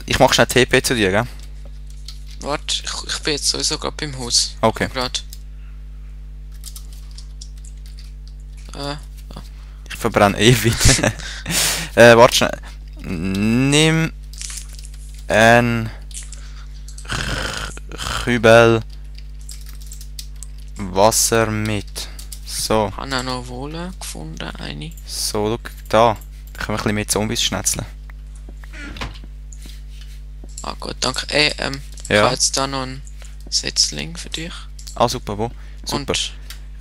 Ich mach schnell TP zu dir, gell? Warte, ich bin jetzt sowieso gerade beim Haus. Okay. Gerade. Ich verbrenne eh wieder. Warte schnell. Nimm ein Kübel Wasser mit. So, Ich habe auch noch Wohle gefunden, eine. so, schau da. Da können wir ein bisschen mehr Zombies schnetzeln. Ah gut, danke. Ey, ich Ja. habe jetzt da noch ein Setzling für dich. Ah, super, wo? Super.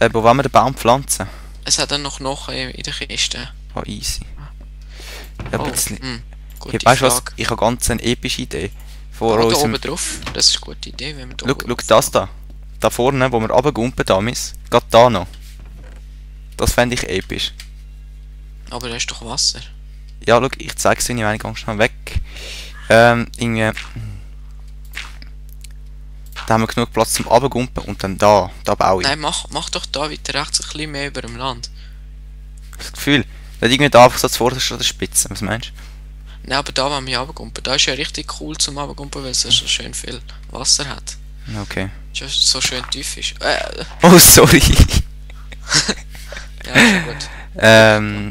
Und Wo wollen wir den Baum pflanzen? es hat dann noch Knochen in der Kiste. Ah, easy. Ja, Oh, bisschen. gute Weißt du was? Frage. Ich habe ganz eine epische Idee. Vor Ah, da unserem. oben drauf. Das ist eine gute Idee, wenn wir da Schau, oben schau drauf das fahren. da. Da vorne, wo wir runtergumpen damals. Gerade da noch. Das fände ich episch. Aber da ist doch Wasser. Ja, schau, ich zeig's dir nicht, wenn ich ganz schnell weg. Irgendwie. Da haben wir genug Platz zum runtergumpen und dann da baue ich. Nein, mach doch da weiter rechts ein bisschen mehr über dem Land. Das Gefühl, da irgendwie da einfach so zuvorderst an der Spitze. Was meinst Nein, aber da wollen wir runtergumpen. Da ist ja richtig cool zum runtergumpen, weil es so schön viel Wasser hat. du? Okay. Ja, so schön tief ist. Oh, sorry. Ja, ist gut.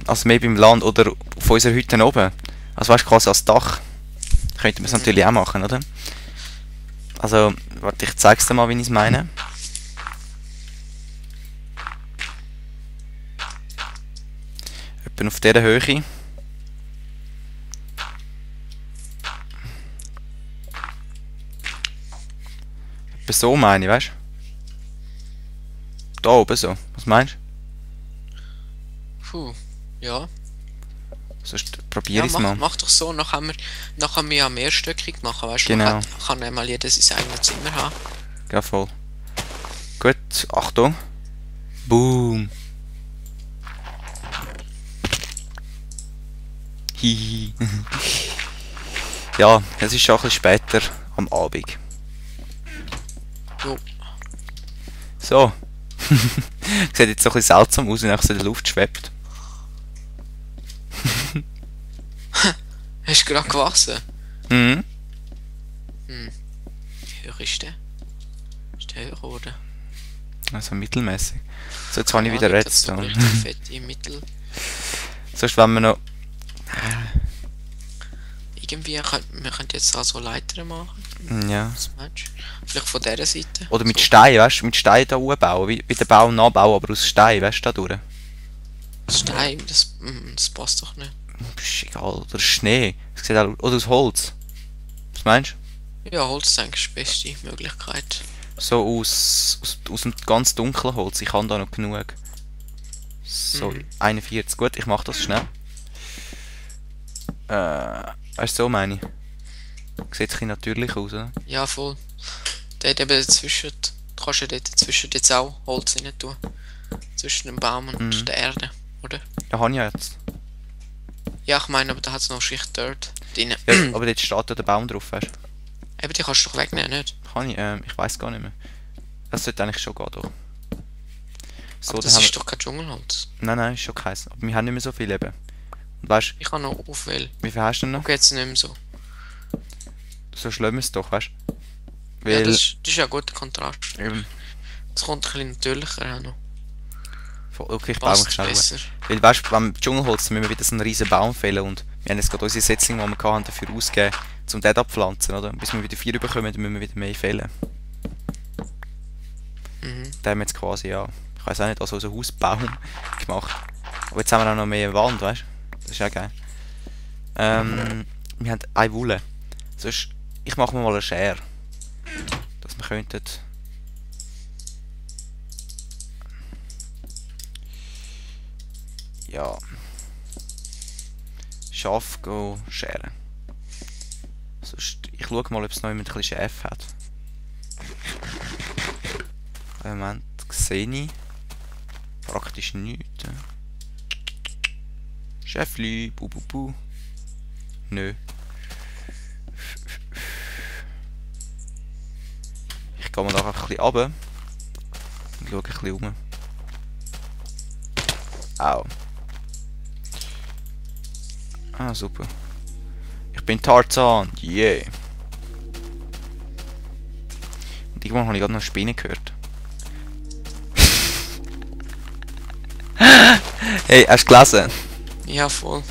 Also mehr beim Land oder auf unserer Hütte oben. Also weißt du, quasi als Dach. Könnte man es natürlich auch machen, oder? Also, warte, ich zeig's dir mal, wie ich es meine. Etwa auf dieser Höhe. Etwa so meine ich, weißt du? Da oben so. Was meinst Puh, ja. du? Sonst probier Ja, ich's mal. mach doch so, nachher wir ja mehrstöckig machen, weißt du? Genau. Kann einmal jeder sein eigenes Zimmer haben. Ja, voll. Gut, Achtung. Boom. Hihi. Ja, es ist schon ein bisschen später am Abend. Jo. So. Sieht jetzt so ein bisschen seltsam aus, wenn er so in der Luft schwebt. Hast du gerade gewachsen? Mhm. Wie hoch ist der? Ist der höher geworden? Also mittelmäßig. So, jetzt habe ich Ja, wieder nicht, dass du Redstone. richtig fett im Mittel. Sonst wenn wir noch. Irgendwie wir könnten jetzt auch so Leitern machen. Ja. Was meinst du? Vielleicht von dieser Seite? Oder mit so. Stein, weißt du? Mit Stein da bauen. Wie den Baum nachbauen, aber aus Stein, weißt du, da durch. Stein, das passt doch nicht. Ist egal. Oder Schnee. Das sieht auch, oder aus Holz. Was meinst Ja, Holz ist eigentlich die beste Möglichkeit. du? So aus dem ganz dunklen Holz. Ich habe da noch genug. So, 41. Gut, ich mache das schnell. Weißt du, so meine ich. Sieht ein bisschen natürlich aus, oder? Ja, voll. Dort eben dazwischen, du kannst ja dort dazwischen jetzt auch Holz rein tun. Zwischen dem Baum und der Erde, oder? Ja, habe ich ja jetzt. Ja, ich meine, aber da hat es noch Schicht Dirt drin. Ja, aber jetzt steht ja der Baum drauf, weißt du? Eben, die kannst du doch wegnehmen, nicht? Kann ich? Ich weiß gar nicht mehr. Das sollte eigentlich schon gehen, doch. So, Aber dann das haben ist doch kein Dschungelholz. Nein, ist schon geheißen. Aber wir haben nicht mehr so viel eben. Und weißt Ich habe noch aufwählen. du, wie viel hast du denn noch? Okay, jetzt nicht mehr so. So schlimm ist es doch, weißt du? Ja, Weil, das ist ja ein guter Kontrast. eben, Das kommt ein bisschen natürlicher auch noch. okay, ich baue mich Passt schnell auf. besser. Weil weißt du, beim Dschungelholz müssen wir wieder so einen riesen Baum fällen und wir haben jetzt gerade unsere Setzlinge, die wir hatten, dafür ausgegeben, um den abpflanzen, oder? Und bis wir wieder 4 bekommen, dann müssen wir wieder mehr fällen. Da haben wir jetzt quasi, ja, ich weiß auch nicht, also unseren Hausbaum gemacht. Aber jetzt haben wir auch noch mehr Wand, weißt du? Das ist ja geil. Wir haben eine Wolle. Sonst, ich mache mir mal eine Schere. Dass wir könnten... Ja... Schaf go scheren. Sonst, ich schaue mal, ob es noch jemand ein bisschen Schäf hat. Moment, sehe ich praktisch nichts. Schäfli, bu. Nö. Ich gehe mal da einfach ein bisschen runter und schaue ein bisschen rum. Au. Ah, super. Ich Ich bin Tarzan, yeah. Und irgendwann habe ich gerade noch Spinnen gehört. Hey, hast du gelesen? Ja, voll.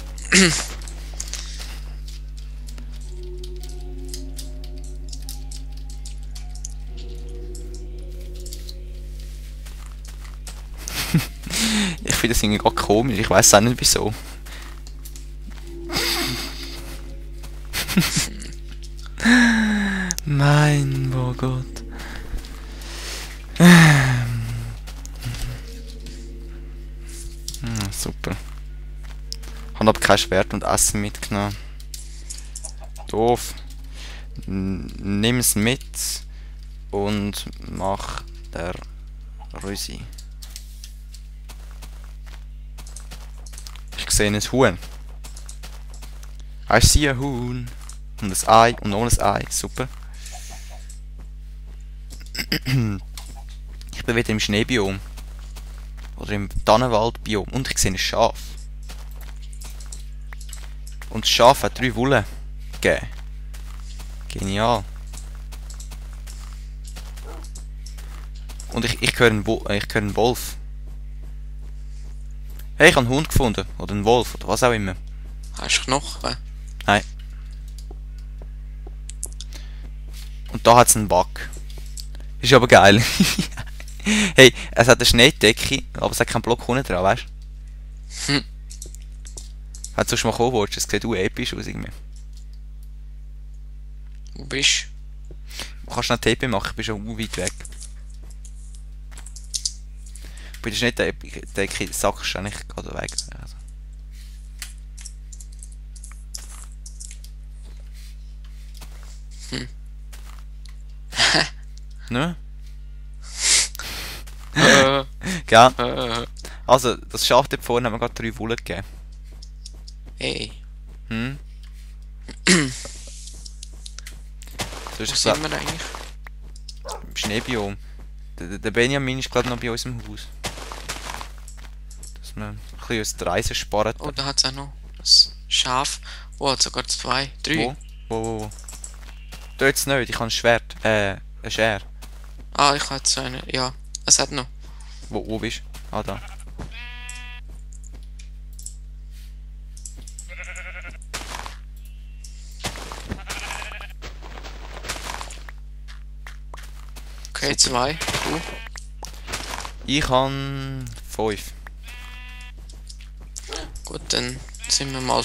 Ich finde das irgendwie gerade komisch, ich weiß auch nicht wieso. Mein oh Gott. Super. Habe aber kein Schwert und Essen mitgenommen. Doof. Nimm es mit und mach der Rüsi. Ich sehe ein Huhn. I see a Huhn. Und ein Ei und noch ein Ei. Super. Ich bin wieder im Schneebiom. Oder im Tannenwaldbiom. Und ich sehe ein Schaf. Und das Schaf hat 3 Wolle gegeben. Genial. Und ich höre einen Wolf. Hey, ich habe einen Hund gefunden. Oder einen Wolf. Oder was auch immer. Hast du Knochen? Nein. Und da hat es einen Bug. Ist aber geil. Hey, es hat eine Schneedecke, aber es hat keinen Block unten dran, weißt du? Hm. Wenn du mal kommen willst, es sieht auch episch aus irgendwie. Wo bist Du kannst noch TP machen, ich bin schon weit weg. Bei der Schneedecke sackst du eigentlich gerade weg. Also. Ne? du? Gell? Also, das Schaf dort vorne haben wir gerade 3 Wolle gegeben. Hey, Hm? So ist wo es sind wir eigentlich? im Schneebiom. Der Benjamin ist gerade noch bei uns im Haus. Dass wir ein bisschen uns die Reise sparen. Oh, da hat es auch noch das Schaf. Oh, hat sogar 2, 3. Wo? Wo? Dort nicht, ich habe ein Schwert. Ein Schere. Ah, ich hatte so eine. Ja, es hat noch. Wo bist du? Ah, da. Okay, 2. Du? Ich habe 5. Gut, dann sind wir mal